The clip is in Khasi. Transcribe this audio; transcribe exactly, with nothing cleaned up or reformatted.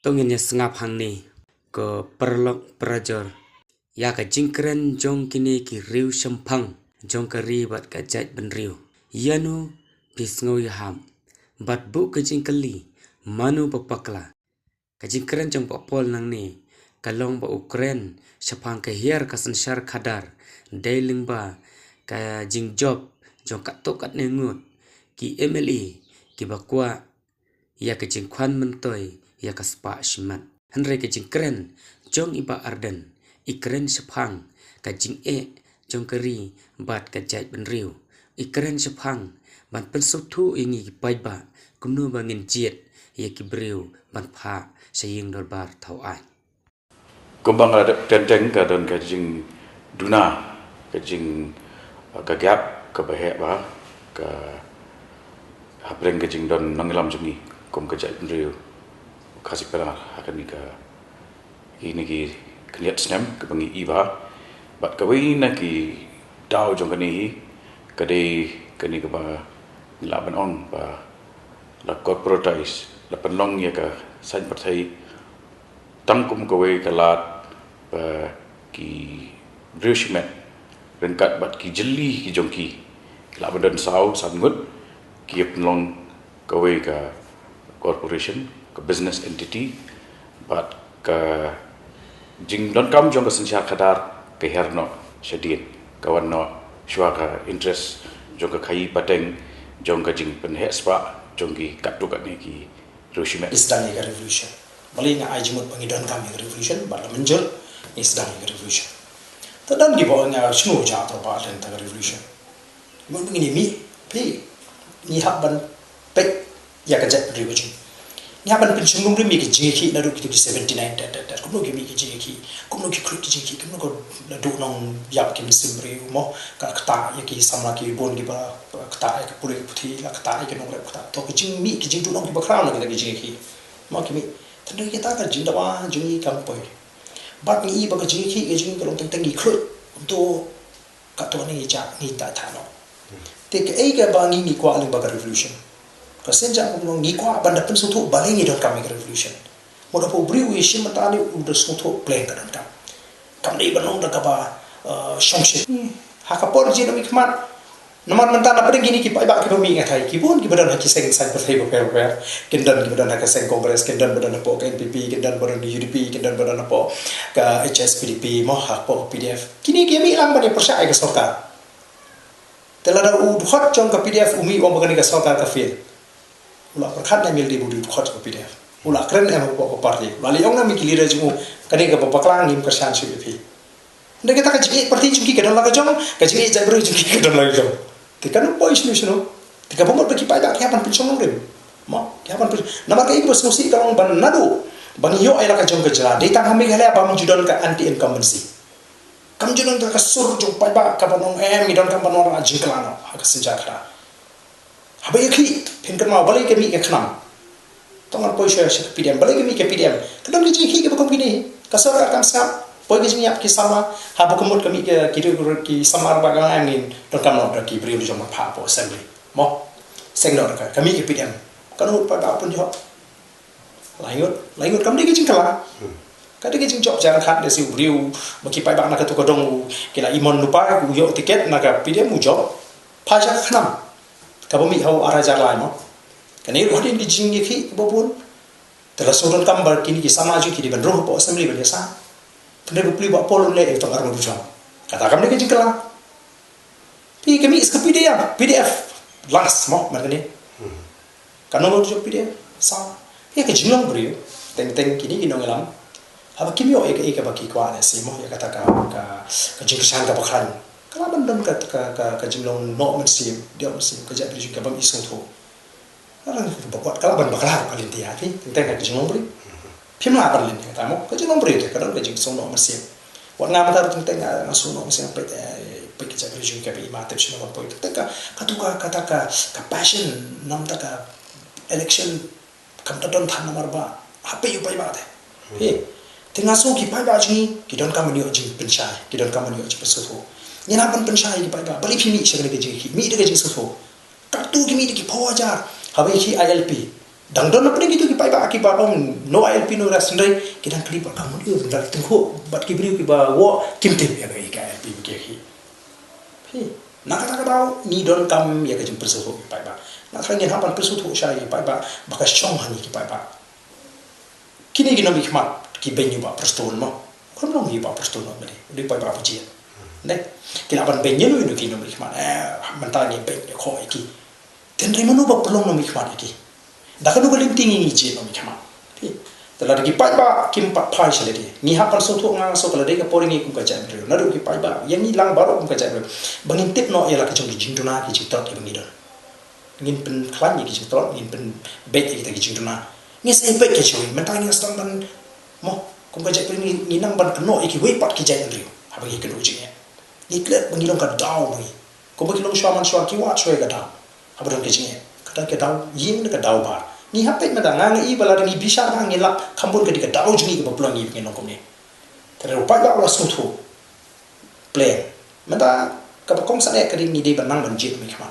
To ngin ïa sngap hangne ko paralok parajor ïa ka jingkren jong kine ki riew shemphang jong ka ri bad ka jaitbynriew. Ïano phi sngew ïahap? Bad buh ka jingkylli, mano ba bakla? Ka jingkren jong Bah Paul nangne ka long ba u kren shaphang ka hiar ka synshar khadar, dei lyngba ka jingjop jong katto katne ngut ki M L A kiba kwah ïa ka jingkhwan myntoi ïa ka spah shimet. Hynrei ka jingkren jong i Bah Ardent i kren shaphang ka jingeh jong ka ri bad ka jaitbynriew. I kren shaphang ban pynsngewthuh ïa ngi ki paidbah kumno ba ngin jied ïa ki briew ban phah sha ïing dorbar thaw aiñ. Kumba nga la dep teng teng, ka don ka jingduna, ka jing, ka gap kaba heh bha ka hapdeng ka jingdon nongïalam jong ngi kum ka jaitbynriew Khasi Pnar ha kane ka, kine ki khyndiat snem kaba ngi ïohi bha. Bad kawei na ki daw jong kane hi ka dei kane kaba ngi lah ban ong ba la corporatize, la pynlong ïa ka saiñ pyrthei tang kum kawei ka lad ba ki briew shimet ryngkat bad ki jylli ki jong ki, ki lah ban don saw san ngut, ki ïa pynlong kawei ka corporation, ka business entity, bad ka jingdonkam jong ka synshar khadar ka hiar noh shadien, ka wan noh shuwa ka interest jong ka khaïi pateng jong ka jingpynheh spah jong ki katto katne ki riew shimet. Ngi sdang ïa ka revolution. Balei nga ai jingmut ba ngi donkam ïa ka revolution, bad la mynjur ngi sdang ïa ka revolution. Te don kiba ong, nga sngewthuh jingthoh ba leh ïa ka revolution. Mut ba ngin ïa mih, phi, ngi hap ban peit ïa ka jaitbynriew ka jong ngi. Ngi hap ban pynshong nongrim ïa ka jingïakhih naduh kito ki seventy-nine tad tad tad. Kumno ki mih ka jingïakhih, kumno ki khreh ka jingïakhih, kumno ka la duh nongïap ki mynsiem briew mo, ka ktah ïa ki samla ki bun kiba ktah ïa ka pule ka puthi, la ktah ïa ki nongrep ktah. To ka jingmih ka jingduh nong kiba khraw na kita ki jingïakhih. Mo ki mih. Tang da kita ka jingdawa jong ngi kam poi. Bad ngi i ba ka jingïakhih ka jong ngi ka long teng teng ngi khluit. To katto ngi jak ngi ta ta no. Te kaei kaba ngi ngi kwah lyngba ka revolution. Ka sien jong ngi kwah ban da pynsngewthuh balei ngi donkam ïa ka revolution. Mo da phi briew i shim mynta ne u da sngewthuh pleng ka donkam. Kam dei ban long da kaba, eh, shongshit. Ha ka por jong ngi khmat. Namar mynta na pdeng kine ki paidbah kiba mih nga tharai ki bun kiba don ha ki seng saiñ pyrthei bapher bapher. Kin don kiba don ha ka seng Congress, kin don ba don hapoh ka N P P, kin don ba don ka U D P, kin don ba don hapoh ka H S P D P, mo hapoh P D F. Kine ki mih lang ban ïa pyrshah ïa ka sorkar. Te lada u dkhot jong ka P D F u mih u ong ba kane ka sorkar ka fail, u la pyrkhat na M L A ba u dei u dkhot jong ka P D F. U la kren em hapoh ka party. U la leh ong na mi ki leader jong u, kane kaba bakla ngim kyrshan shuh ïa phi. Hynrei kata ka jingïeit party jong ki ka don la ka jong, ka jingïeit jaitbynriew jong ki ka don la ka jong. Te kano poi shano shano. Te kaba mut ba ki paidbah ki hap ban pynshong nongrim. Mo, ki hap ban pyn-, namar kaei kaba sngewsih ka long ba naduh ba ngi ïoh ïa la ka jong ka jylla, dei tang ha Meghalaya bym ju don ka anti incumbency. Kam ju don ka sur jong paidbah kaba ong em ngi donkam ban wanrah jingkylla noh ha ka synshar khadar. Haba ïakhih phin kynmaw balei ka mih ka KHNAM. To ngan poi sha, sha ka P D M, balei ka mih ka P D M. Ka don ka jingïakhih kaba kum kine. Ka sorkar kam sngap, poi ka jingïap ki samla, haba ka mut ka mih ka, ki, ki samla ba ka ong em ngin donkam noh da ki briew jong ngi ban phah hapoh assembly. Mo, seng noh da ka, ka mih ka P D M. Ka mut paidbah pynjop. Lai ngut, lai ngut kam dei ka jingkylla. Ka dei ka jingjop jingkhat da shi u briew, ba ki paidbah na kato ka dong u, ki la i mon lypa, u ïoh tiket na ka P D M u jop. Phah sha ka KHNAM. Kaba mih ha u ar hajar lai mo. Kane ruh hadien ki jingïakhih kiba bun. Te la shu donkam ba kine ki samla jong ki dei ban rung hapoh assembly ban ïasah. Kane ba plie ba pol un leh ïa ka tong ar ngut u jong. Kata kam dei ka jingkylla. Phi ka mih ka P D F, P D F last mo, mar kane. Ka nong jong P D F, sa. Ïa ka jinglong briew, teng teng kine ki nongïalam. Haba kim ïoh ïa ka, ïa kaba ki kwah ne shi mo, ïa kata ka, ka, ka jingkyrshan kaba khlaiñ. Ka lah ban don ka, ka, ka, ka jinglong noh mynsiem, diah mynsiem, ka jaitbynriew jong ka bym i sngewthuh. Ka lah ban bakla, ka lah ban bakla ka lynti ha phi, teng teng ka jinglong briew. Phim lah ban lynti kata mo, ka jinglong briew te ka don ka jingsngewnoh mynsiem. Wat nga mynta ruh teng teng nga sngewnoh mynsiem peit, eh, peit ka jaitbynriew jong ka ba i ma tip shano ban poi. Teng teng ka, katu ka, kata ka, ka passion, namar ta ka election, kam ta don than namar ba ha peit u paidbah te. He. Te nga sngew ki paidbah jong ngi ki donkam ban ïoh jingpynshai, ki donkam ban ïoh jingpynsngewthuh. Ngin hap ban pynshai ki paidbah, balei phi mih sha kane ka jingïakhih, mih da ka jingsngewthuh. Katto ki mih da ki phew hajar, haba ïakhih I L P. Dang don na pdeng kito ki paidbah kiba ong no I L P no Ras Hynrei, ki dang kylli ba kam mut ïoh dang tyngkhuh bad ki briew kiba wah kim tip ïa ka I L P ba ki hi. Hi, na kata ka daw ngi donkam ïa ka jingpyrsngewthuh ki paidbah. Na kata ngin hap ban pyrsngewthuh sha ki paidbah ba ka shong ha ngi ki paidbah. Kine ki nongmihkhmat ki beiñ ïa u Bah Prestone mo. Kam long ïa u Bah Prestone mo, bad u dei u paidbah ba jia. Ne, ki lah ban beiñ ïa u, ïa u ki nongmihkhmat. Eh, mynta ngi beiñ ïa, khoh ïa ki. Te hynrei mano ba pynlong nongmihkhmat ïa ki? Da kano ka lynti ngi, ngi jied nongmihkhmat? Te lada ki paidbah kim pat phai sha lade, ngi hap ban sngewthuh, nga sngew ka la dei ka por ïa ngi kum ka jaitbynriew, naduh ki paidbah ïa ngi lang baroh kum ka jaitbynriew, ba ngin tip noh ïa la ka jong ki jingduna ki jingtlot kiba ngi don. Ngin pynkhlaiñ ïa ki jingtlot, ngin pynbeit ïa kita ki jingduna. Ngin sa ïa peit ka jingwei, mynta ngi sdang ban, mo, kum ka jaitbynriew ngi, ngi nang ban kynnoh ïa kiwei pat ki jaitbynriew haba ngi kynduh jingeh. Ngi klet ba ngi long ka daw ba ngi, kumba ki long shuwa man shuwa, ki wad shuwa ïa ka daw haba don ka jingeh. Kata ka daw ïing ne ka daw bar. Ngi hap peit mynta, nga, nga i ba lada ngi bishar ba ngi lap, kham bun ka dei ka daw jong ngi kaba pynlong ïa ngi ba ngi long kumne. Te u paidbah u la sngewthuh. Pleng. Mynta kaba kongsan eh ka dei ngi dei ban nang ban jied nongmihkhmat.